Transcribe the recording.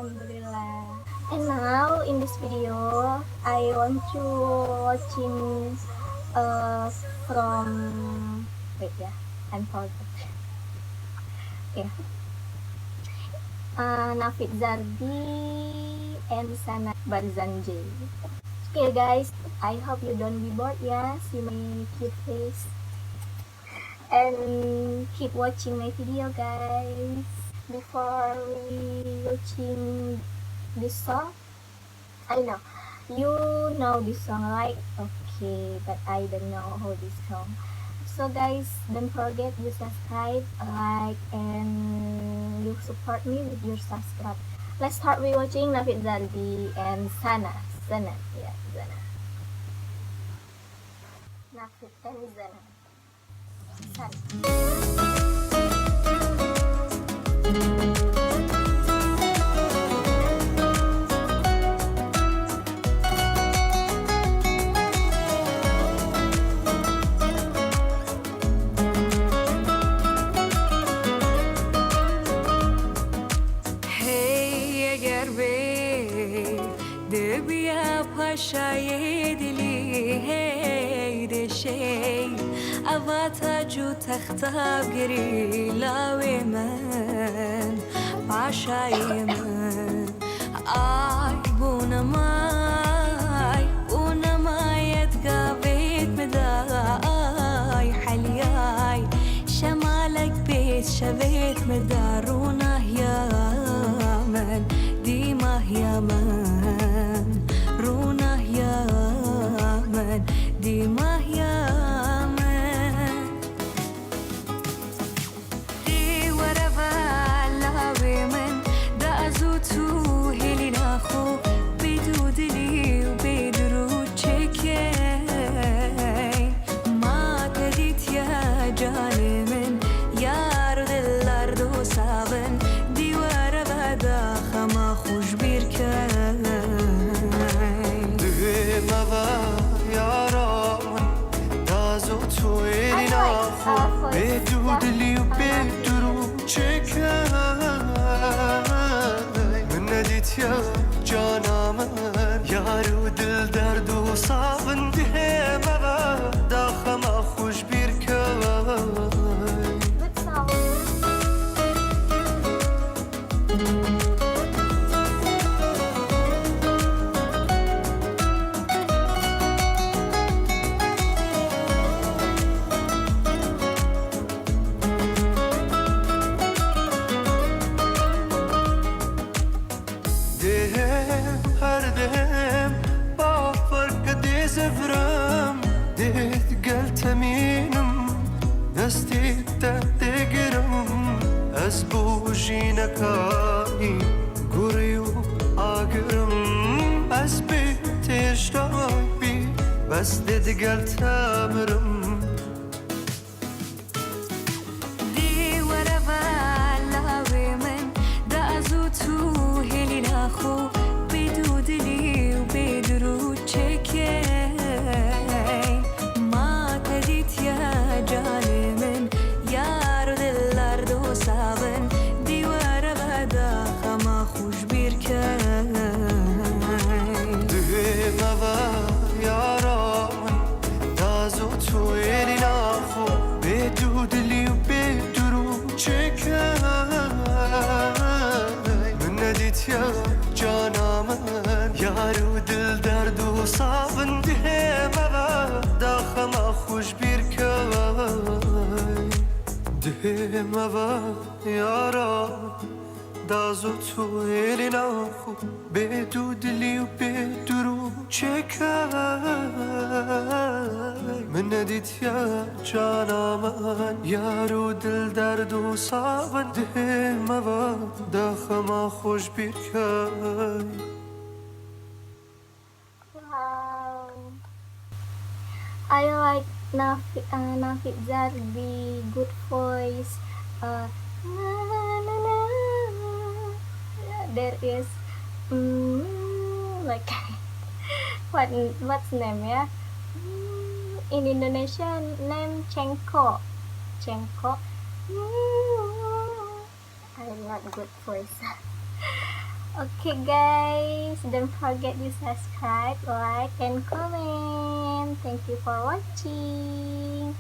Alhamdulillah. And now in this video, I want to watching from wait yeah, I'm forgot. Yeah. Nafit Zardi and Sana Barzanji. Okay guys, I hope you don't be bored yeah, see my cute face. And keep watching my video guys. Before we watching this song, I know you know this song, right? Okay, but I don't know how this song. So guys, don't forget you subscribe, like, and you support me with your subscribe. Let's start with watching Nafit Zardi and Sana. Sana, yeah, Zana. Nafit and Zana. Sana. هی اگر به دبیا پاشای دلی هی دشی اوا تاج و تختا بگری لاوی من پاشای من آی بونمای بونمایت قابیت مداي حلياي شمالك بيت شبيت مدارونا يا من ديما يا من رونا يا من ديما يا من دي ورفا لاوي من دا ازوتو هيلي ناخو بيدو دلي وبيدرو تشيكي ما تديت يا جاني من يار دلار دو سابن دي ورفا دا خما خوش بيركاي دهمەوە یاران داز و توێری I like ناخۆ voice بێ دوو yeah, دلی و بێ Nafit. درو چێکە من نەدیتە جانا من یار و دل دەرد و ساون دهێمەوە داخەمە خوش بیرکە Good song. دێم هەر دێم با فەرکە دێزەفرم دێت گەل تەمینم دەستی تە تێگرم ئەس بۆ ژینەکانی گوڕی و ئاگرم ئەس بێ تێشتای بی بەس دێت گەل تەمرم دي ورفا لاوي من دا ازوتو هيلي ناخو بيدو دلي وبيدرو تشيكي ما تديت يا جاني من يار دلار دو سابن دي ورفا دا خما خوش بيركاي دهێمەوە یاران داز و توێری ناخۆ بێ دوو دلی و بێ درو چێکە من نەدیتە جانا من یار و دل دەرد و ساون دهێمەوە داخەمە خوش بیرکە دهێمەوە یاران داز و توێری ناخۆ بێ دوو دلی و بێ درو چێکە من نەدیتە جانا من یار و دل دەرد و ساون دهێمەوە داخەمە خۆش بیرکەی Wow. I like Nafit Zardi, good voice. Na na na. There is like what what's name ya? In Indonesia name Cengko. Cengko. I not good voice. Okay guys, don't forget to subscribe, like, and comment. Thank you for watching.